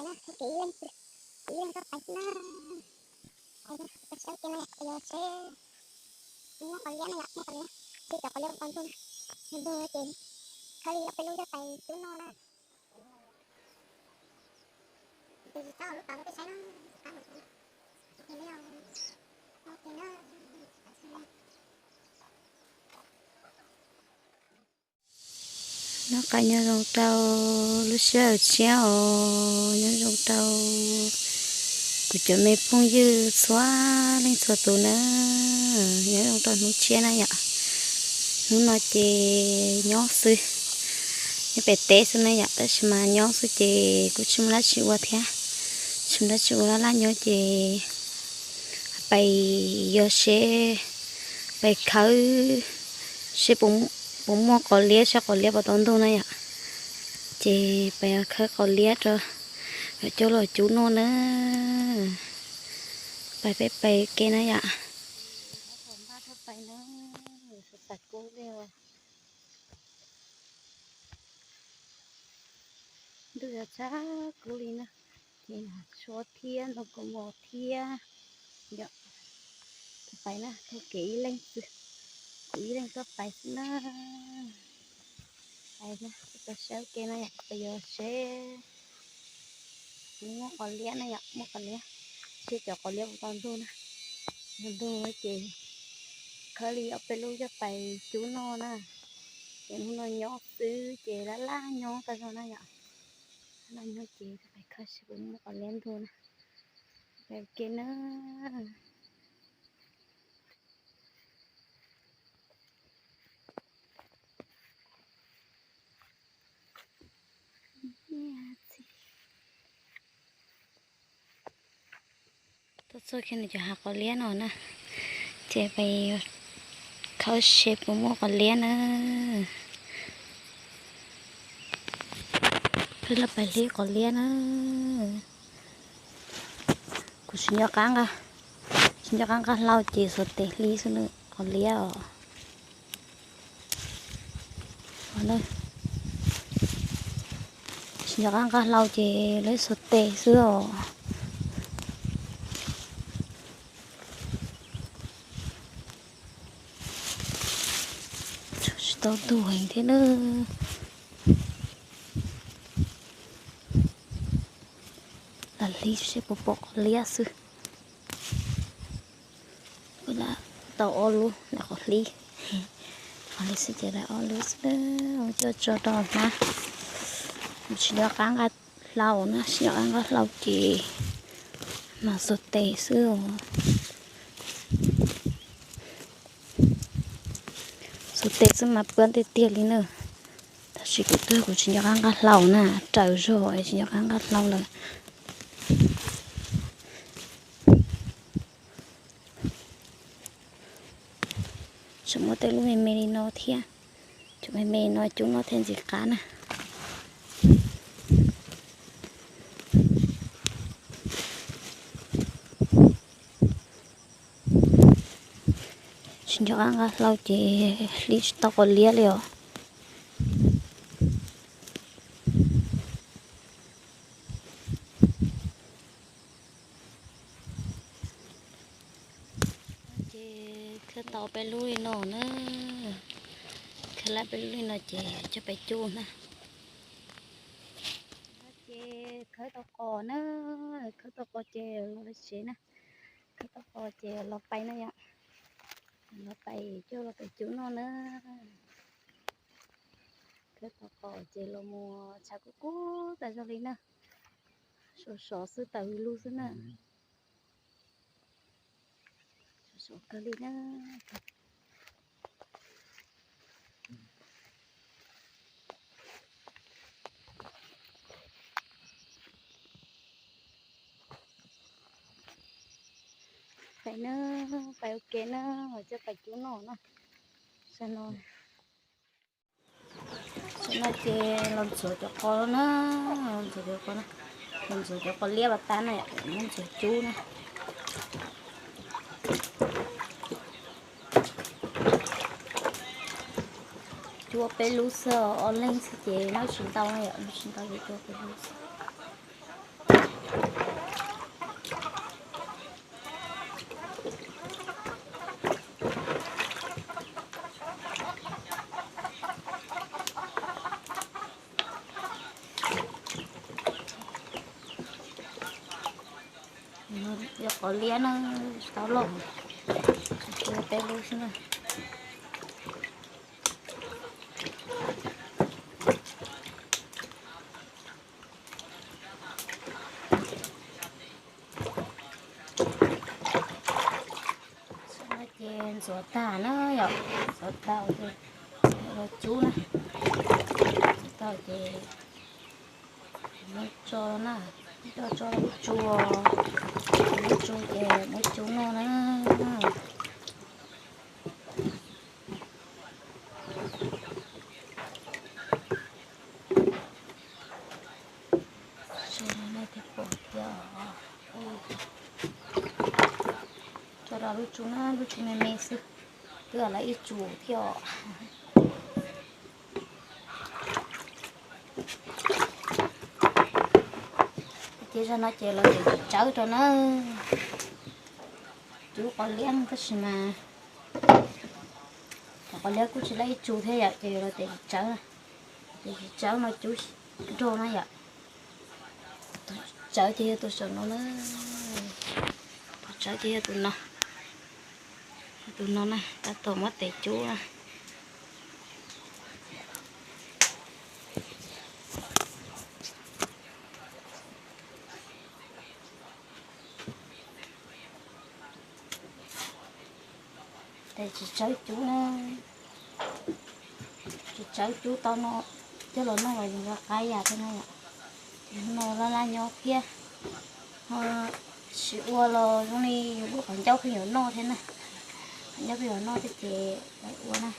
pais na, thaum kev ib leeg xwb, ib leeg tuaj pais xwb na. Pais na, pais seb ua ke na yom, pais yos seb muaj qos liab na yom, muaj qos liab, seb cov qos liab puas tau ntug na. Yog ntug ces khawb li ob peb lub coj pais cub noj na. Ces txhob ua lub tod rau peb saib na, qab mus. Noj qab nyob zoo rau lub sij hawm tshiab os, nyob zoo rau kuv cov me phooj ywg txhua leej txhua tus na, nyob zoo rau hnub tshiab na yom. Hnub no ces nyob xwb, nyob pem teb xwb na yom, tab sis mas nyob xwb ces kuj tsis muaj dab tsi ua thiab, tsis muaj dab tsi ua, laj laj nyob ces pais yos seb, pais khawb seb puas muaj qos liab, seb qos liab puas tau ntug na yom. Ces pais khawb qos liab rau coj los cub noj na. Pais peb pais ke na yom. Ntuj yog txhab kub li na, ces tshuab thiab ntoo kaus mom thiab yom. Pais na, taug kev ib leeg xwb, kuv ib leeg tuaj pais xwb na. Pais na, pais saib ua ke na yom, pais yos seb muaj qos liab na yom, muaj qos liab, seb cov qos liab puas tau ntug na. Yog ntug ces khawb li ob peb lub coj pais cub noj na. Ces hnub no nyob xwb ces laj laj nyob tau zog na yom. Laj laj nyob ces pais khawb seb puas muaj qos liab ntug na. Pais ua ke na. Tuaj txog kiag ntawm cov hav qos liab no na, ces pais khawb seb puas muaj qos liab na. Peb los pais hlib qos liab na. Kuv tsis nco qab nqa, tsis nco qab nqa hlau ces xuas tes hlib xwb na, qos liab os. Tsis nco qab nqa hlau ces lawv xuas tes xwb os. Tsis tau ntug heev thiab na. Lam hlib seb puas pom qos liab xwb. Kuv lam tau ob lub ntawm qhov hlib. Qhov hlib xwb ces lam ob lub xwb, coj tso rau hnab. Tsis nco qab nqa hlau na, tsis nco qab nqa hlau ces mas xuas tes xwb os. Xuas tes xwb mas pab tiag tiag li na. Tab sis kuv twb kuv tsis nco qab nqa hlau na, raws zog tsis nco qab nqa hlau lawm. Tseem muaj tej lub me me li no thiab, cov me me no cub noj thiaj ntxim qab na. Tsis nco qab nqa hlau ces hlib tsis tau qos liab li os. Ces khawb tau peb lub li no na, khawb lab peb lub li no ces coj pais cub na. Ces khawb tau qos na, khawb tau qos ces los tsev na, khawb tau qos ces los pais na yom, los pais coj los pais cub noj na. Khawb tau qos ces los mus tshav kub kub tas zog li na, sov sov xwb, taws lug xwb na. Sov sov kawg li na. Pais na, pais ua ke na, coj pais cub noj na. Tam no, tam no ces los ntxuav cov qos na, los ntxuav cov qos na, los ntxuav cov qos liab pas tas na, muab ntxuav cub na. Cub peb lub xwb, ob leeg xwb ces noj tsis ntau na yom, noj tsis ntau ces cub peb lub xwb. Yog qos liab na, tsis tau loj, tsuas peb lub xwb na. Ces ntxuav tag na yom, ntxuav tag ces los cub na. Ntxuav tag ces muab tso na, muab tso lub tsu, lub tsu ces muab cub noj na. Tso rau lub tsu na, lub tsu me me xwb, twb lawv ib tsum thiab os. Ces zaj no ces los tseem tsawb rau na. Cub qos liab tab sis mas qos liab kuj tsis lawv ib tsum thiab yom, ces los tseem tsawb, ces tsis tsawb no cub nrog na yom. Tsawb ces yog tus saum no na, tsawb ces yog tus no, tus no na, tab tom muab tes cub na. Ces tsis tsawb cub na, tsis tsawb cub tau no, coj los noj los yeej qab yam thiab na yom. Ces no laj laj nyob thiab, ho tsis ua los zoo li yus lub qhov ncauj pheej yuav noj thiab na, qhov ncauj pheej yuav noj thiab ces ua na.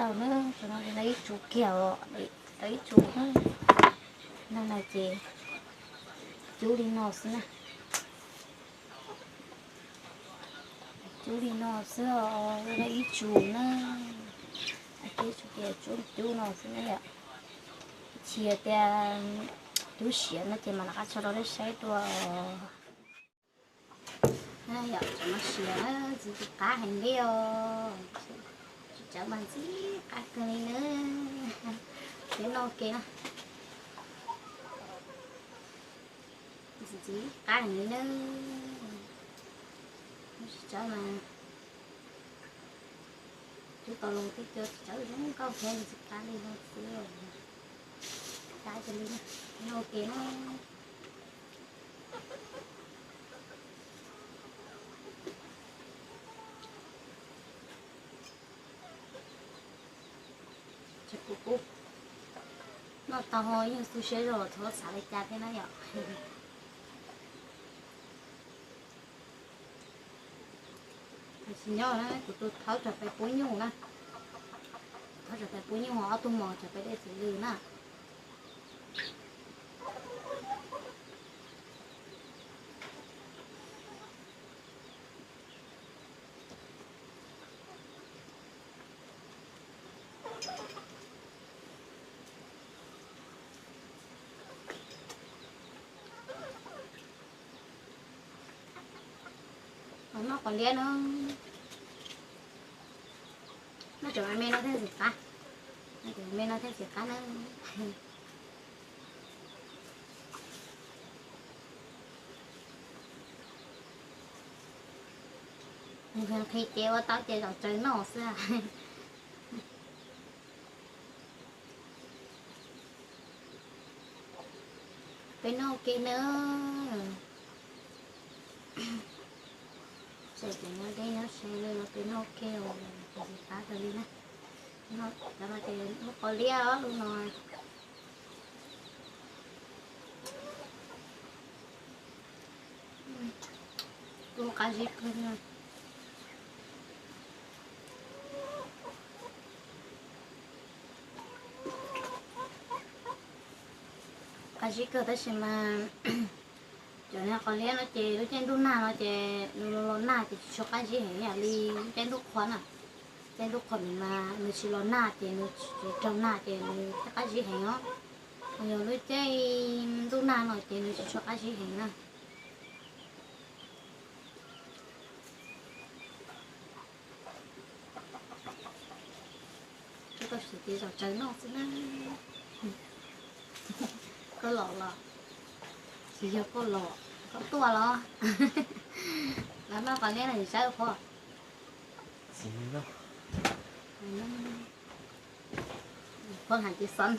Tau na, tus no lawv ib tsum kiag os, lawv ib tsum na. No na ces cub li no xwb na. Cub li no xwb os, lawv ib tsum na. Ib tsum ces cub cub no xwb na yom. Tsis tias cub siav no ces mam rov qab tso rau nej saib dua. Yom, cov no siav na, txiv tsis qab heev li os. Tsis tsawb mas ntxim qab kawg li na. Peb noj ke na. Ntxim ntxim qab heev li na. Tsis tsawb mas cub tau los twb cov tsis tsawb zoo nkauj thiab, ntxim qab li no xwb. Qab kawg li na. Noj ke na. Ces kuv kuj noj tau ho yeej xu siab zog los txhob xav li cas thiab na yom. Tsis nyob na, kuv tus thaub tsam peb pub nyuj na. Thaub tsam peb pub nyuj, ob tug mos tsam peb dej txiv lws na. Noj qos liab na. Noj cov me me no thiaj ntxim qab. Noj cov me me no thiaj ntxim qab na. Nqhis nqhis ces ua tau ces zom tsaws noj xwb. Peb noj ua ke nawb. Txawm tias nyob deb nyob ze los peb noj ua ke os, ces tsis qab kawg li na. Cov no ces lub qos liab os, lub no. Lub qab zib kawg. Qab zib kawg tab sis mas cov qos liab no ces lub caij ntuj nag no ces nws los nag ces tsis tshua qab zib heev ib yam li lub caij ntuj qhua na. Caij ntuj qhua mas nws tsis los nag ces nws tsis raug nag ces nws thiaj qab zib heev os. Yog lub caij ntuj nag no ces nws tsis tshua qab zib heev na. Koj tau siv ces zom tsaws noj xwb na. Koj los los? Tsis yog koj los, koj tuaj los? Los noj qos liab no tsis tsawb pob. Pob hais ces xob.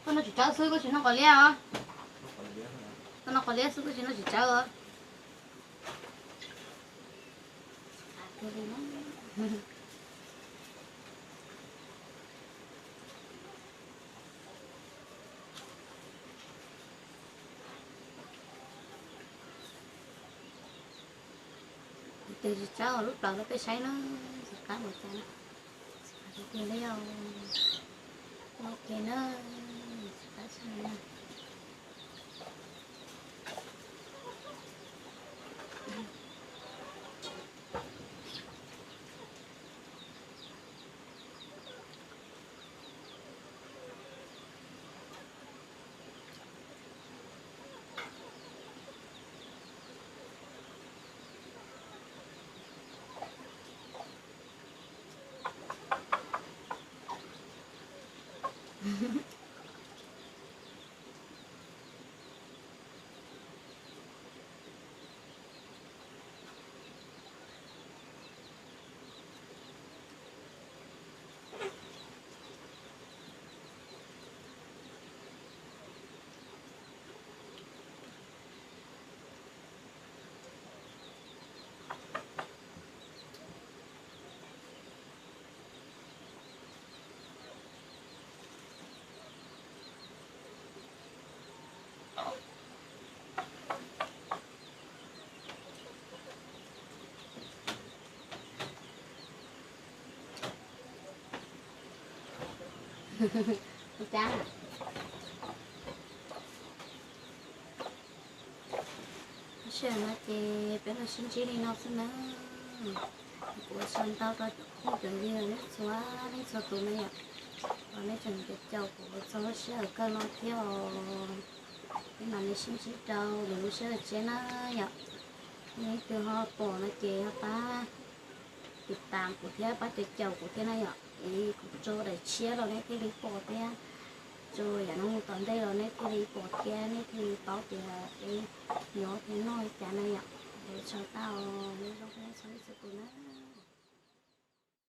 Koj noj tsis tsawb xwb, koj tsis noj qos liab os. Koj noj qos liab xwb, koj tsis noj tsis tsawb os. Tes tsis tsawb lub plaws rau peb saib na, tsis qab ua cas na. Tus tiag li os, ua ke na, tsis qab saib na. Sij hawm no ces peb los sib ntsib li no xwb na. Kuv ua tsaug ntau rau cov phooj cov ywg nej txhua leej txhua tus na yom, uas nej tseem caum kuv txog lub sij hawm kawg no thiab os. Peb mam li sib ntsib rau lwm lub sij hawm tshiab na yom. Leej twg ho pom no ces ho pab tiv tam kuv thiab pab caum caum kuv thiab na yom, es kuv tso daim tshiab los nej thiaj li pom thiab, tso yam no mus tom ntej los nej thiaj li pom thiab nej thiaj li paub tias peb nyob thiab noj li cas na yom. Ua tsaug tau, nej zoo nej txhua leej txhua tus na.